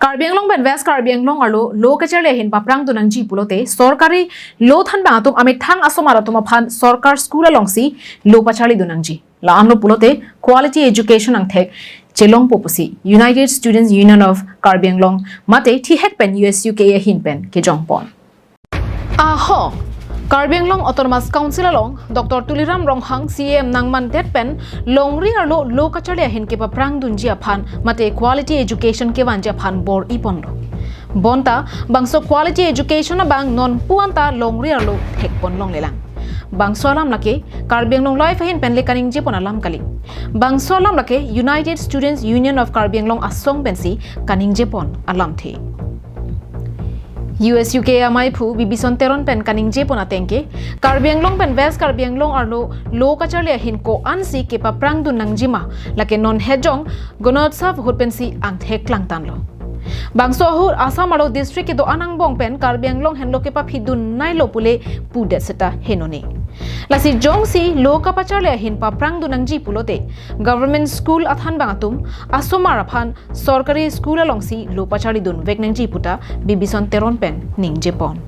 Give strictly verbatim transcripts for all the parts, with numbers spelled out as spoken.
Karbi Anglong pen West Karbi Anglong arlo lo kacharli ahin paprang dun nangji pulote sorkari lo thanbang atum amethang asomar atum aphan sorkar school alongsi lo pacharli dun nangji. La-anlo pulote quality education angthek chelongpo pusi United Students Union of Karbi Anglong mate thihek pen U S U K A ahin pen kejongpon. Ahok, Karbi Anglong Autonomous Council along Doctor Tuliram Ronghang C E M nangmandet pen longri arlo lo kacharli ahin kepaprang dunji aphan mate quality education kevanji aphan bor-iponlo. Bonta bangso quality education abang non puan ta longri arlo thekpon longlelang. Bangso alam lake Karbi Anglong Live ahin pen le kaningjepon alam kali. Bangso alam lake United Students Union of Karbi Anglong asong pensi kaningjepon alamthe. U S U K A amaiphu Bibison Teron pen kaningjepon atengke, Karbi Anglong pen West Karbi Anglong arlo lo kacharli ahin ko-ansi kepaprang dun nangjima, lake non hejong Gunotsav ahut pensi angthek klangtanlo. Bangso ahut Assam arlo district kedo-an angbong pen Karbi Anglong henlo kepaphi dun nailo pule pudet seta henone. Lasi jongsi lo kapacharli ahin paprang dun nangji pulote government school athanbang atum asomar aphan sorkari school alongsi lo pacharli dunvek nangji puta Bibison Teron pen ningjepon.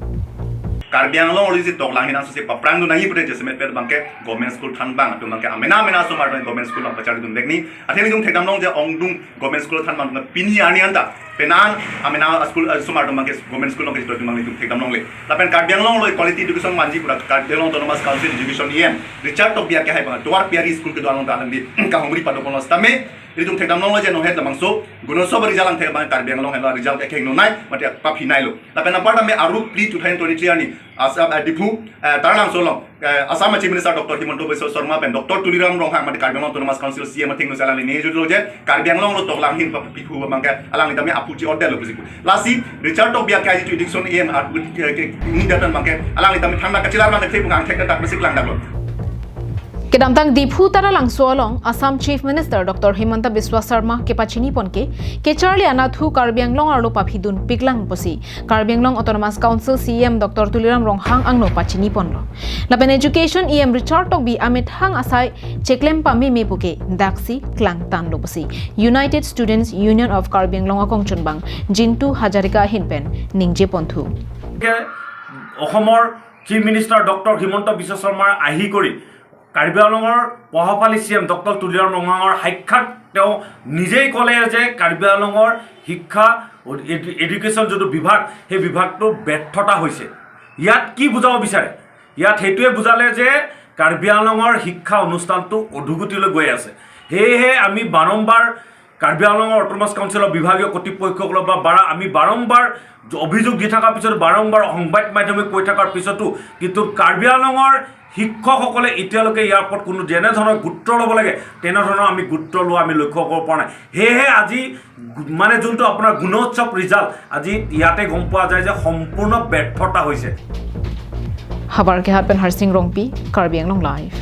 Karbi Anglong arlo isi toklang ahin asosi paprang dun nangji pute jasemet pen abangke government school thanbang atum abangke amena amena asomar abang government school along pacharli dunvek ni. Athe nelitum thekdamlong je ongdung government school thanbang atum pini arni anta penan amena school, eh, asomar atum abangke government school along kechitor atum abang nelitum thekdamlongle. Lapen Karbi Anglong arlo quality education vanji pura Karbi Anglong Autonomous Council Education E M Richard Tokbi akehai abang tovar P R E school kedo along ta alangli kahumri padoponlo sitame nelitum thekdamlonglo je non het labangso Gunotsav result angthek abang Karbi Anglong henlo result kekheng nonai mate paphi nailo. Lapen apar tame aru pre two thousand twenty-three arni Assam, eh, Diphu, eh, Taralangso along, eh, Assam Chief Minister Doctor Himanta Biswa Sarma pen Doctor Tuliram Ronghang mate Karbi Anglong Autonomous Council C E M athengno si alangli nejutlo je Karbi Anglong arlo toklang ahin papiphu abangke alangli tame aphuchi order lo pusi pu. Lasi Richard Tokbi akehai jitu education E M at, eh, ke, ini datan abangke alangli tame thangta kachilar abang kri bung angthek ta tak besi klangdaklo. Kedamtang Diphu Taralangso along Assam Chief Minister Doctor Himanta Biswa Sarma kepachiniponke, kecharli anatthu Karbi Anglong arlo paphi dunpiklang pusi Karbi Anglong Autonomous Council C E M Doctor Tuliram Ronghang angno pachiniponlo. Lapen Education E M Richard Tokbi amethang asai cheklem pameme puke daksi klangtanlo pusi United Students Union of Karbi Anglong akongchunbang Jintu Hazarika ahin pen ningjeponthu. গতিকে অসমৰ chief minister doctor Himanta বিশ্ব শৰ্মাই আহি কৰি কাৰ্বি আংলঙৰ প্ৰভাৱশালী C M doctor Tuliram ৰংহাঙৰ সাক্ষাৎ তেওঁ নিজেই ক'লে যে কাৰ্বি আংলঙৰ শিক্ষা, এডু-, এডুকেশ্যন যিটো বিভাগ, সেই বিভাগটো ব্যৰ্থতা হৈছে। ইয়াত কি বুজাব বিচাৰে? ইয়াত সেইটোৱে বুজালে যে কাৰ্বি আংলঙৰ শিক্ষা অনুষ্ঠানটো অধোগতিলৈ গৈ আছে। সেয়েহে আমি বাৰম্বাৰ কাৰ্বি আংলঙৰ অট'নমাছ কাউন্সিলৰ বিভাগীয় কৰ্তৃপক্ষসকলক বা বাৰ-, আমি বাৰম্বাৰ অভিযোগ দি থকাৰ পিছত, বাৰম্বাৰ সংবাদ মাধ্যমে কৈ থকাৰ পিছতো কিন্তু কাৰ্বি আংলঙৰ শিক্ষকসকলে এতিয়ালৈকে ইয়াৰ ওপৰত কোনো যেনেধৰণৰ গুৰুত্ব ল'ব লাগে, তেনেধৰণৰ আমি গুৰুত্ব লোৱা আমি লক্ষ্য কৰিব পৰা নাই। সেয়েহে আজি গু-, মানে যোনটো আপোনাৰ গুণোৎসৱ ৰিজাল্ট, আজি ইয়াতে গম পোৱা যায় যে সম্পূৰ্ণ ব্যৰ্থতা হৈছে। Habar kehat pen Harsing Rongpi, Karbi Anglong Live.